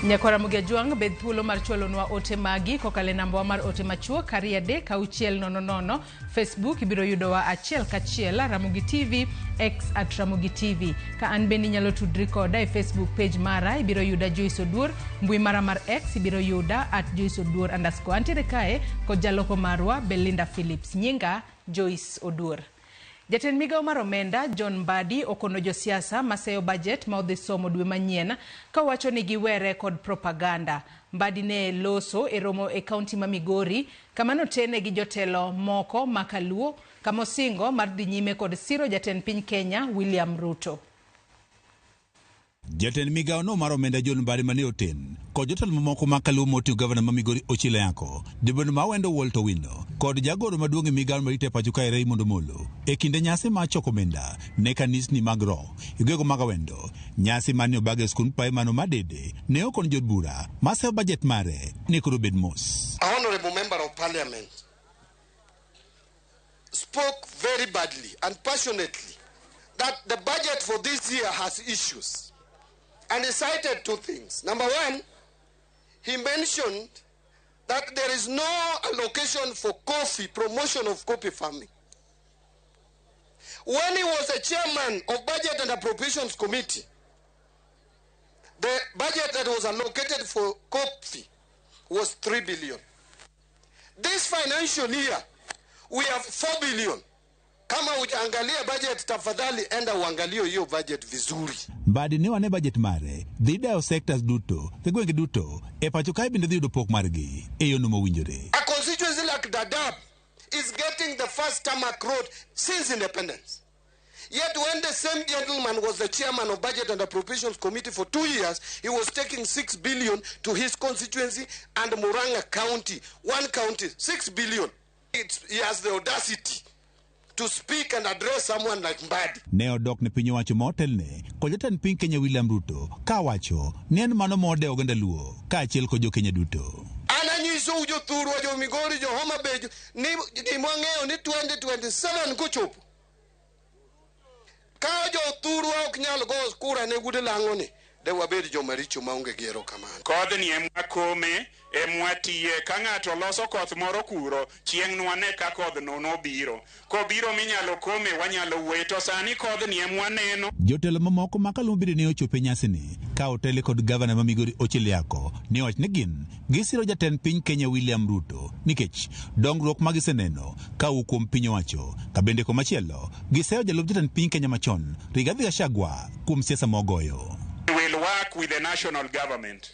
Nyakwar Ramogi Ajwang' bed thuolo mar chwalonwa ote magi kokalo e nambawa mar ote machuok 23600. Facebook ibiro yudowa achiel kachiel Ramogi TV, X at Ramogi TV. Ka an bende inyalo tudri koda e Facebook page mara ibiro yuda Joyce Oduor, mbui mara mar X ibiro yuda at Joyce Oduor underscore. Antiere kae kod jaloko marwa Belinda Phillips. Nyinga Joyce Oduor. Jatend migawo mar omenda John Mbadi okono josiasa maseyo bajet ma odhi somo dwe manyien ka owacho ni giwere kod propaganda. Mbadi ne loso e romo e kaunti ma Migori kama notene gi jotelo moko ma kaluo kama osingo mar dhi nyime kod siro jatend piny Kenya William Ruto. Jatend migawo no mar omenda John Mbadi mane oten kod jotelo mamoko ma kaluo moting'o gavana ma Migori Ochilo Ayacko, jabedo ma Awendo Walter Owino kod jagoro maduong' e migawo marito e pacho kae Raymond Omolo e kinde nyasi mar choko omenda ne kanisni mag roho e gwenge mag Awendo. Nyasi mane obag e skund Paemano ma Dede ne okon jood bura maseyo bajet mare ni koro obed mos. Honorable Member of Parliament spoke very badly and passionately that the budget for this year has issues. And he cited two things. Number one, he mentioned that there is no allocation for coffee, promotion of coffee farming. When he was a chairman of Budget and Appropriations Committee, the budget that was allocated for coffee was 3 billion. This financial year, we have 4 billion. Kama hujaangalia budget, tafadhali enda uangalie hiyo budget vizuri. Mbadi ne wane bajet mare dhi dayo sectors duto e gwenge duto e pacho kae bende dhi yudo pok margi e yono mowinjore. A constituency like Dadaab is getting the first tarmac road since independence. Yet when the same gentleman was the chairman of Budget and Appropriations Committee for 2 years, he was taking 6 billion to his constituency and Murang'a County. One county, 6 billion. He has the audacity to speak and address someone like Mbadi. Ne odok ne piny owacho ma otelne kod jatend piny Kenya William Ruto kawacho ni en mano modewo oganda Luo kaachiel kod jo Kenya duto. An anyisou jothurwa, jo Migori, jo Homa Bay ni gima wang'eyo ni 2027 kochopo ka jothurwa ok nyal go kura ne Wuod Lang'o ni de wabed jomaricho maonge gi erokamano. Kodhni emwakome, emwatiye. Ka ng'ato loso koth moro kuro, chieng' nwane ka kodhno nobiro. Kobiro minyalo kome, wanyalo wuoye. To sani kodhni emwaneno. Jotelo mamoko ma kaluo bende ne ochopo e nyasini ka otele kod gavana ma Migori Ochiel Yako ne owacho ni gin gisiro jatend piny Kenya William Ruto nikech dongruok ma giseneno kawuok kuom piny owacho. Ka bende komachielo giseyo jalup jatend piny Kenya machon Rigathi Gachagua kuom siasa mogoyo. We will work with the national government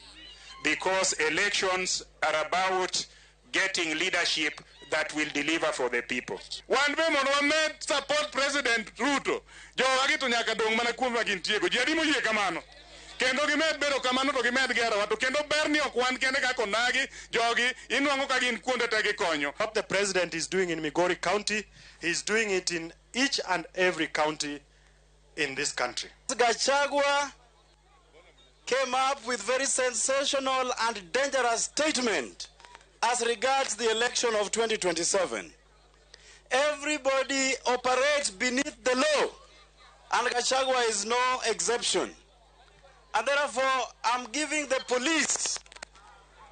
because elections are about getting leadership that will deliver for the people. Wan be mondo wamed support President Ruto, jowagi to nyaka dong' mana kuom ma gintiego. Ji adi moyie kamano? Kendo gimed bedo kamano to gimed gerowa to kendo ber ni ok wan kende kaka onagi jogi inwang'o ka gin kuonde te gikonyo. What the president is doing in Migori County, he is doing it in each and every county in this country. Gachagua came up with very sensational and dangerous statement as regards the election of 2027. Everybody operates beneath the law, and Gachagua is no exception. And therefore, I'm giving the police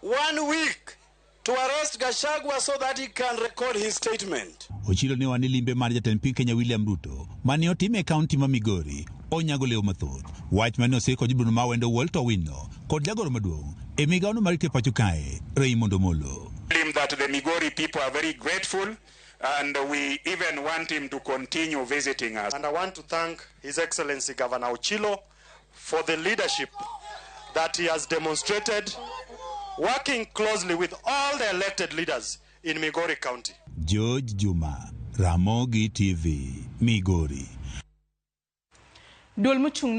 1 week to arrest Gachagua so that he can record his statement. Ochilo ne wane limbe mar jatend piny Kenya William Ruto mane otime e kaunti ma Migori onyago leo mathoth. Wach mane osir kod joduond ma Awendo Walter Owino kod jagoro maduong' e migawono mar rito e pacho kae Raymond Omolo. Him that the Migori people are very grateful and we even want him to continue visiting us. And I want to thank His Excellency Governor Ochilo for the leadership that he has demonstrated, working closely with all the elected leaders in Migori County. George Juma, Ramogi TV, Migori. Duol mochung'